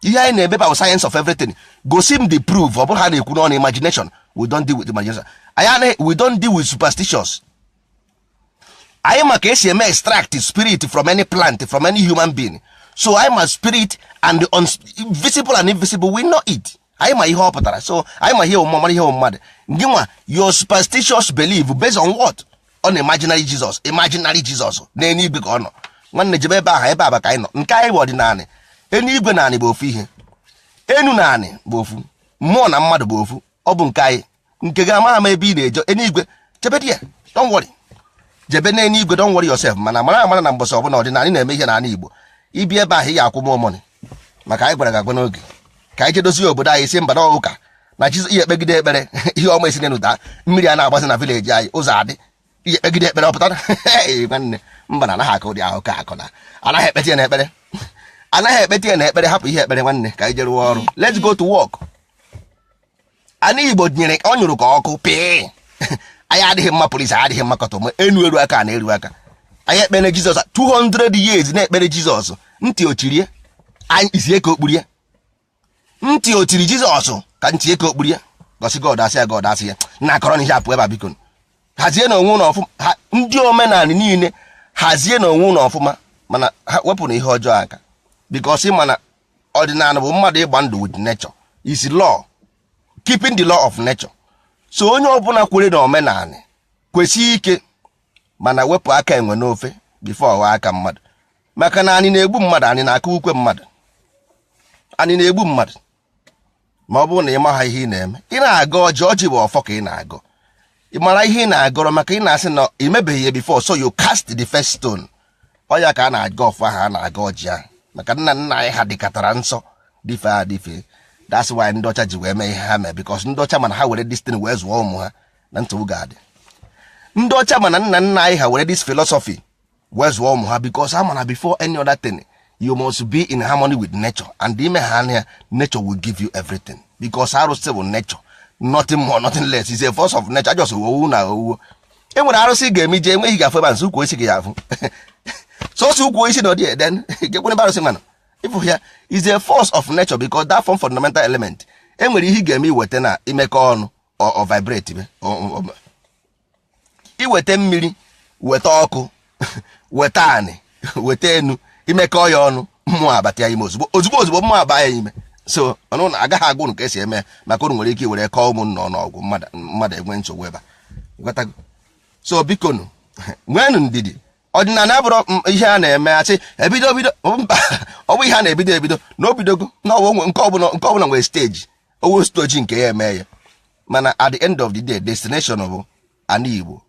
Ihe anyị na-eme bụ science of everything. Gosi m the proof. Ọ bụrụ ha na-ekwu n'ọnụ, imagination, we don't deal with imagination. Anyị anaghị, we don't deal with superstitions. Anyị ma ka esi eme extract spirit from any plant, from any human being. So anyị ma spirit and the visible and invisible, we know it. Anyị ma ihe ọ pụtara. So anyị ma ihe mmụọ, mara ihe mmadụ. Gị nwa, your superstitious belief based on what? On imaginary Jesus, imaginary Jesus n'eluigwe ka ọ nọ. Nwanne, jebe ebe ahụ. Ebe a bụ ka anyị nọ. Nke anyị bụ ọdịnala. Eluigwe na anị bụ ofu ihe, enu na anị bụ ofu, mmụọ na mmadụ bụ ofu. Ọ bụ nke anyị. Nke gị amaghị m ebe ị na-eje eluigwe. Jebe di ya, don't worry. Jebe n'eluigwe, don't worry yourself. Mana mara amara na mbọsị ọbụla ọdịnala na-eme ihe n'ala Igbo, ibi ebe ahụ, ị ga-akwụ m money, maka anyị gwara gị agwa n'oge ka anyị jedozie obodo anyị. Si mba na ụka na Jizọs ihe ekpegide ekpere, ihe ọma esi n'elu daa, mmiri a na-agbazi na village anyị, ụzọ adị. Ihe ekpegide ekpere ọ pụtara. Nwanne, mba na anaghị akụ ụdị ahụ ka akụ na anaghị ekpete ya na ekpere, anaghị ekpete ya na ekpere. Hapụ ihe ekpere, nwanne, ka anyị jere rụọ ọrụ. Let's go to work. Ana Igbo nyere ọ nyụrụ ka ọkụ pịị. Anyị adịghị mma, polisi adịghị mma, kọtọ enu eru aka na-eru aka. Anyị ekpere Jizọs 200 years na-ekpere Jizọs, ntị ochirie anyị isie ka okpurie ntị otiri Jizọs ka ntị eke okpurie gosi God asị ya, God asị ya na akọrọ na ihe apụ ebe a. Biko hazie na onwe ụlọ ọfụma. Ndị omenala niile, hazie na onwe ụlọ ọfụma, mana ha wepụ na ihe ọjọọ aka, because ị mana ọdịnala bụ mmadụ ịgba ndụ with nature, is law, keeping the law of nature. So onye ọbụla kwere na omenala kwesị ike, mana wepụ aka enwe n'ofe before ọghọ aka mmadụ, maka na anyị na-egbu mmadụ, anyị na-aka ukwe mmadụ, anyị na-egbu mmadụ. Ma ọ bụrụ na ị maha ihe ị na-eme, ị na-agọ ọjị, ọjị bụ ọfọ ka ị na-agọ. Ị mara ihe ị na-agọrọ, maka ị na-asị na ị mebeghị ya before, so you cast the first stone. Ọ ya ka a na-agọ ọfọ ahụ, a na-agọ ọjị ahụ, maka nna nna anyị ha dịkọtara nsọ dịfe adịfe. That's why ndị ọcha ji wee mee ihe ha mee, because ndị ọcha mana ha were this thing wee zụọ ụmụ ha na nsogbu ga-adị. Ndị ọcha mana nna nna anyị ha were this philosophy wee zụọ ụmụ ha, because ama na before any other thing, you must be in harmony with nature, and ime ha anya, nature will give you everything, because arụsị bụ nature, nothing more, nothing less, is a force of nature. Just owu na owuwo e nwere arụsị ga-eme ije enweghị ga-afụ ebe a nso ukwu isi gị ya afụ sọsọ ukwu isi na ọdị eden gekwere ebe arụsị mana ịfụ ya is a force of nature, because that form fundamental element e nwere ihe ị ga-eme iweta na imekọ ọnụ ọ vibrate be iweta mmiri, weta ọkụ, weta anị, weta enu, imekọ ya ọnụ, mmụọ abata ya ime ozugbo ozugbo ozugbo, mmụọ aba ya ime. So ọnụ na agaghị agwa unu ka esi eme, maka unu nwere ike iwere kọọ ụmụnna ọnụọgwụ mmadụ mmadụ enwe nsogbu ebe a. Ịghọtago? So bikonu, nweenụ ndidi. Ọdịnala abụrụ ihe a na-eme asị ebido bido. Mba, ọ bụ ihe a na-ebido ebido na obidogo na ọbụ nke ọbụla nwere stage owo stage nke ya eme ya. Mana at the end of the day, destination bụ ana Igbo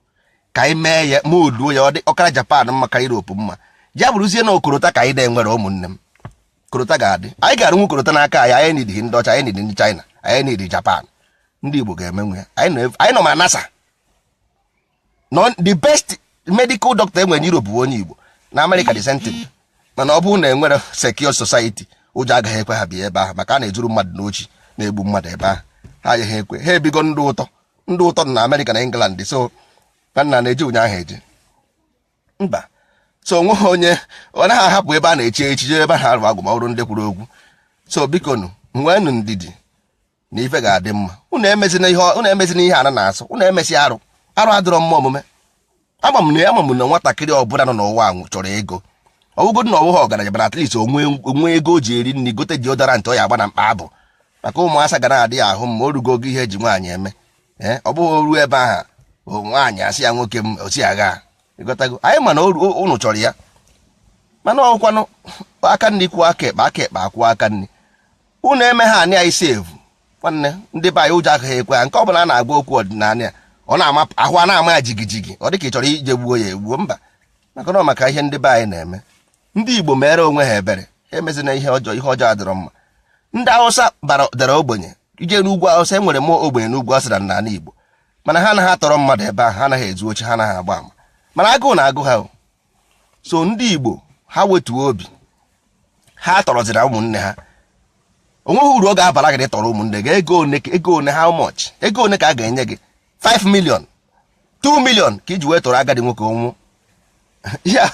ka anyị mee ya ma oduo ya ọ dị ọkara Japan mma ka Europe mma, ya bụrụzie na okorota ka anyị na-enwere. Ụmụnne m, korota ga-adị, anyị ga-arụnwu korota n'aka anyị. Anyị nidi ndị ọcha, anyị nidi ndị China, anyị nidi Japan. Ndị Igbo ga-emenwu ya. Anyị nọ ma NASA nọ. The best medical doctor enwere n'Europe bụ onye Igbo, na America the same thing. Mana ọ bụrụ na enwere secure society, ụjọ agaghị ekwe ha bịa ebe ahụ, maka a na-ejuru mmadụ n'ochi na-egbu mmadụ ebe ahụ. Ha agaghị ekwe ha ebigo ndụ ụtọ, ndụ ụtọ dị na America na England. So ka nna na-eje ụnyaahụ eje mba. So onweghị onye ọ naghị ahapụ ebe a na-echi echiche ebe ha arụ agwụ ma ọ bụrụ ndị kwuru okwu. So biko nụ, nweenụ ndidi na ife ga-adị mma. Unu emezina ihe ana na-asụ, unu emesi arụ. Arụ adịrọ mma omume. Ama m na nwatakịrị ọbụla nọ n'ụwa a chọrọ ego. Ọbụgodị na ọbụghị ọgaranya, bara at least onwe ego o ji eri nri, gote deodorant ọ ya agba na mkpa abụ, maka ụmụasa ga na-adị ya ahụ mma. O rugo ogo ihe eji nwaanyị eme. Ee, ọ bụghị oru ebe ahụ nwaanyị asị ya nwoke m osi agha. Ịghọtago? Anyị ma na unu chọrọ ya, mana ọkwanụ aka nri kwụọ aka ekpe, aka ekpe akwụọ aka nri. Unu eme ha anị anyị save. Nwanne, ndị be anyị, ụjọ agaghị ekwe ha. Nke ọ bụla a na-agwa okwu ọdịnala ya, ọ na-ama ahụ, a na-ama ya jigijigi, ọ dị ka ị chọrọ ije gbuo ya egbuo. Mba, maka na ọ maka ihe ndị be anyị na-eme. Ndị Igbo mere onwe ha ebere, ha emezina ihe ọjọọ. Ihe ọjọọ adịrọ mma. Ndị Awụsa bara dara ogbenye. Ije n'ugwu Awụsa, enwere mmụọ ogbenye n'ugwu Awụsa na n'ala Igbo, mana ha anaghị atọrọ mmadụ ebe ahụ, ha anaghị ezu oche, ha anaghị agba ama, mana agụụ na-agụ ha o. So ndị Igbo, ha wetuo obi ha tọrọziri ụmụnne ha. Onweghị uru ọ ga-abara gị na ịtọrọ ụmụnne gị. Ego one, ego one, how much? Ego one ka a ga-enye gị? 5 million, 2 million, ka iji wee tọrọ agadi nwoke ọnwụ ya?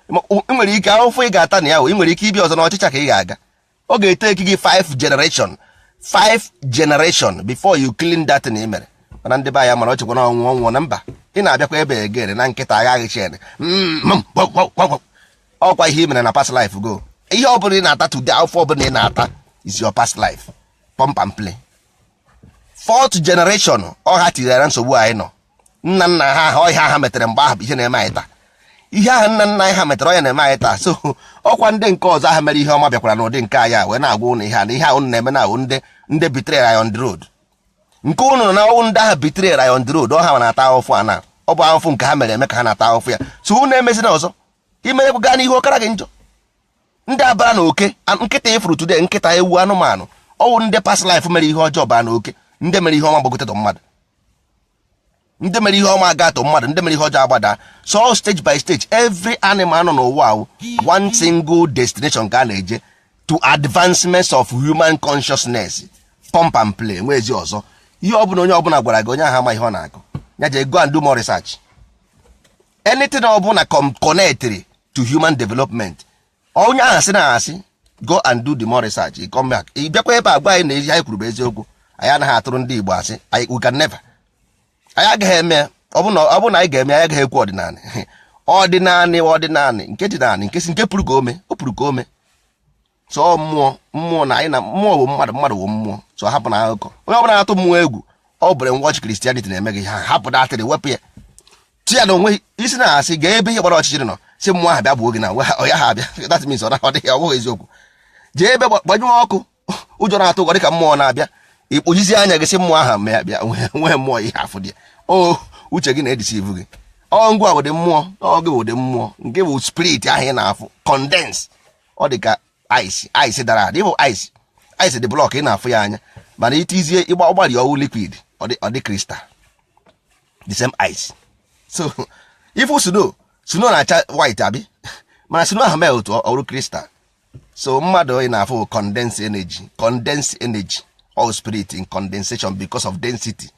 Ị nwere ike ahụfụ ị ga-ata na ya. Ị nwere ike ịbịa ọzọ n'ọchịcha ka ị ga-aga. Ọ ga-eteki gị 5 generation, 5 generation before you clean that thing ị mere. Mana ndị be anyị mara ọchịkwa na ọnwụ ọnwụ na mba. Ị na-abịakwa ebe egere na nkịta aghaghị chen. Ọkwa ihe ị mere na past life go. Ihe ọ bụla ị na-ata today, afọ ọbụla ị na-ata is your past life. Pump and play. Fourth generation ọha tinyere nsogbu anyị nọ. Nna nna ha ha ọhịa ha metere mgbe ahụ bụ ihe na-eme anyị taa. Ihe ahụ nna nna anyị ha metere, ọya na-eme anyị taa. So ọkwa ndị nke ọzọ ahụ mere ihe ọma bịakwara n'ụdị nke anyị a wee na-agwa ụnụ ihe a na ihe ahụ na-eme na ahụ ndị betrayed anyị on the road. Nke ụnụ nọ na ọnwụ ndị ahụ betrayed anyị on the road, ọha na-ata ahụfụ a na ọ bụ ahụfụ nke ha mere eme ka ha na-ata ahụfụ ya. So ụnụ emezina ọzọ imere gaa n'ihu ọkara gị njọ. Ndị abara na oke nkịta ifuru today, nkịta, ewu, anụmanụ, ọwụ ndị past life mere ihe ọjọọ baa na oke. Ndị mere ihe ọma gbagotetọ mmadụ, ndị mere ihe ọma aga atọ mmadụ, ndị mere ihe ọjọọ agbada. So stage by stage, every animal nọ n'ụwa ahụ, one single destination ka a na-eje, to advancement of human consciousness. Pump and play. Nwezi ọzọ, ihe ọbụla onye ọbụla gwara gị, onye ahụ ama ihe ọ na-akụ ya, jee go and do more research. Anything ọbụla connected to human development, onye ahụ asị na asị, go and do the more research. You come back, ị bịakwa ebe a gwa anyị na ihe anyị kwuru bụ eziokwu. Anyị anaghị atụrụ ndị Igbo asị. Anyị, we can never, anyị agaghị eme. Ọ bụ na anyị ga-eme, anyị agaghị ekwu ọdịnala, ọdịnala, ọdịnala nke dị naanị nke si nke pụrụ ka ome o pụrụ ka ome. So mmụọ, mmụọ na anyị na mmụọ bụ mmadụ, mmadụ bụ mmụọ. So hapụ na akụkọ. Onye ọbụla na-atụ mmụọ egwu, ọ bụrụ watch Christianity na-eme gị, ha hapụ datịrị, wepụ ya, ti ya na onwe isi na-asị gaa ebe ihe gbara ọchịchịrị nọ, si mmụọ ahụ bịa gbuo gị na ọ ya ha abịa. That means ọ dịghị, ọ bụghị eziokwu. Jee ebe gbanyụọ ọkụ, ụjọ na-atụ ụgọ dịka mmụọ na-abịa, ikpujizi anya gị, sị mmụọ ahụ mee bịa nwee mmụọ ihe afụ dị. O uche gị na-edeceive gị. Ọ ngwa bụ dị mmụọ, ọ gị bụ dị mmụọ nke bụ spirit ahụ ị na-afụ condense. Ọ dị ka ice, ice dara ada. Ịbụ ice, ice dị block ị na-afụ ya anya, mana itizie ịgba ọgbari ọwụ liquid, ọ dị crystal, the same ice. So ifu snow, snow na-acha white abi, mana snow ahụ melt, ọrụ crystal. So mmadụ ị na-afụ condense energy, condense energy, all spirit in condensation because of density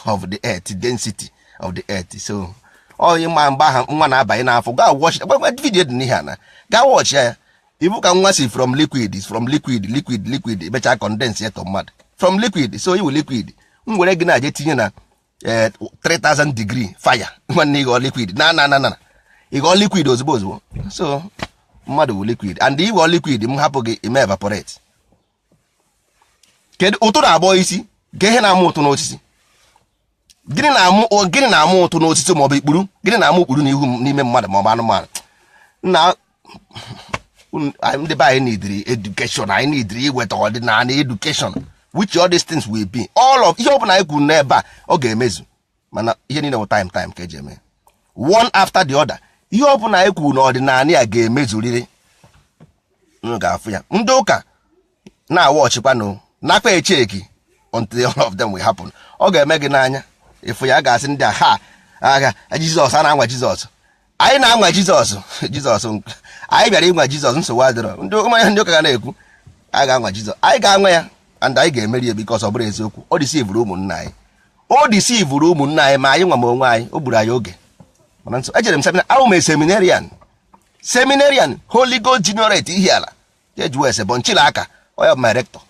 of the earth, density of the earth. So onye ma mgbe ahụ nwa na-abanye n'afọ, gaa watch video dị n'ihe a na gaa watch ya. Ibu ka nwa si from liquid, is from liquid, liquid, liquid, emechaa condense ya to mmadụ from liquid. So iwu liquid m were gị na-aje tinye na 3000 degree fire, nwanne, ịghọ liquid na na na na ịghọ liquid ozugbo ozugbo. So mmadụ bụ liquid, and ịghọ liquid, m hapụ gị, ime evaporate. Kedu ụtụ na-agbọ isi ka ihe na-amụ ụtụ n'osisi? Gịnị na-amụ, gịnị na-amụ ụtụ n'osisi maọbụ ikpuru? Gịnị na-amụ ikpuru n'ihu n'ime mmadụ maọbụ anụmanụ? Nna, ndị be anyị nidiri education. Anyị nidiri iweta ọdịnala education, which all these things will be, all of ihe ọbụla anyị kwuru n'ebe a, ọ ga-emezu. Mana ihe niile bụ time, time ka eji eme, one after the other. Ihe ọbụla anyị kwuru n'ọdịnala a ga-emezurịrị. Unu ga-afụ ya. Ndị ụka na-awa ọchịkwanụ nakwa echeki until all of them will happen. Ọ ga-eme gị n'anya ịfụ ya. Ga-asị ndị a ha agha Jizọs, a na-anwa Jizọs, anyị na-anwa Jizọs. Jizọs, anyị bịara ịnwa Jizọs, nsogbu adịrọ. Ndị ụmụ ndị ụka ga na-ekwu anyị ga-anwa Jizọs, anyị ga-anwa ya and anyị ga-emeri ya, because ọ bụrụ eziokwu, ọ deceivuru ụmụnna anyị, o deceivuru ụmụnna anyị, ma anyị nwa ma onwe anyị. O gburu anyị oge. Mana nso ejere m seminar, ahụ m seminarian, seminarian Holy Ghost Juniorate ihe ala jejuo ese bọnchila aka onye bụ my rector.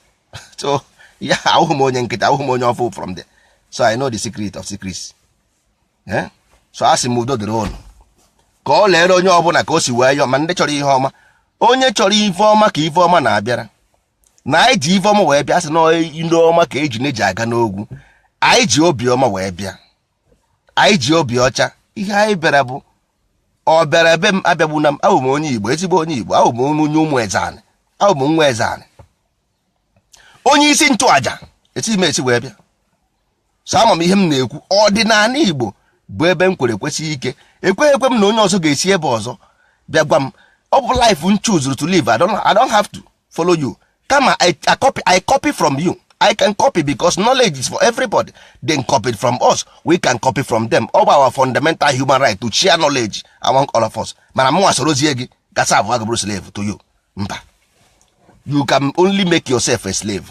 So ya ahụghị m onye nkịta, ahụghị m onye ọfụ from there. So I know the secret of secrets, eh? So a sị m udo dịrị ụnụ, ka ọ lere onye ọbụla ka o si wee yọọ. Ma ndị chọrọ ihe ọma, onye chọrọ ife ọma, ka ife ọma na-abịara na anyị ji ife ọma wee bịa. Sị na ndị ọma ka eji na-eji aga n'ogwu. Anyị ji obi ọma wee bịa, anyị ji obi ọcha. Ihe anyị bịara bụ ọ bịara ebe m abịagbuna m. Abụ m onye Igbo, ezigbo onye Igbo. Abụ m onye ụmụ Ezeanị, abụ m nwa Ezeanị, onye isi nchụaja. Esi m esi wee bịa. So ama m ihe m na-ekwu. Ọdịnala Igbo bụ ebe m kwere kwesị ike. Ekweghị ekwe m na onye ọzọ ga-esi ebe ọzọ bịa gwa m. Ọ bụ life m choose to live. I don't have to follow you. Kama I copy from you. I can copy because knowledge is for everybody. Then copy it from us, we can copy from them. Ọ bụ our fundamental human right to share knowledge among all of us. Mana mụnwa sorozie gị gasa abụọ gị bụrụ slave to you? Mba. You can only make yourself a slave.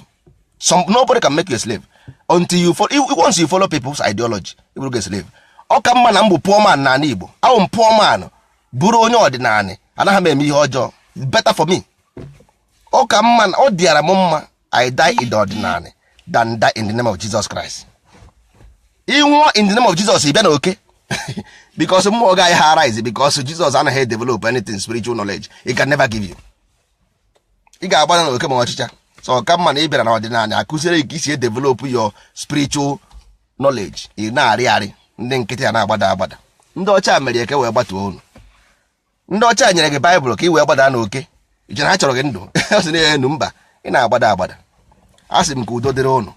Some nobody can make you a slave until you follow. Once you follow people's ideology, you will get slave. Ọ ka mma na m bụ poor man n'ala Igbo. Ahụ m poor man, bụrụ onye ọdịnala, anaghị m eme ihe ọjọọ. Better for me. Ọ ka mma na ọ dịara m mma I die in the ọdịnala than die in the name of Jesus Christ. Ị nwụọ in the name of Jesus, ị bịa na oke, because mmụọ gaghị ha arise, because Jesus anaghị develop anything spiritual knowledge. He can never give you. Ị ga-agbada na oke ma ọchịcha. So ọ ka mma na ị bịara na ọdịnala, akụziere gị ka isi develop your spiritual knowledge. Ị na-arị arị, ndị nkịtị a na-agbada agbada. Ndị ọcha mere eke wee gbatuo unu. Ndị ọcha nyere gị Baịbụl ka ị wee gbada n'oke. Ichere ha chọrọ gị ndụ? Ọ sị na enu mba, ị na-agbada agbada. A sị m ka udo dịrị ụnụ.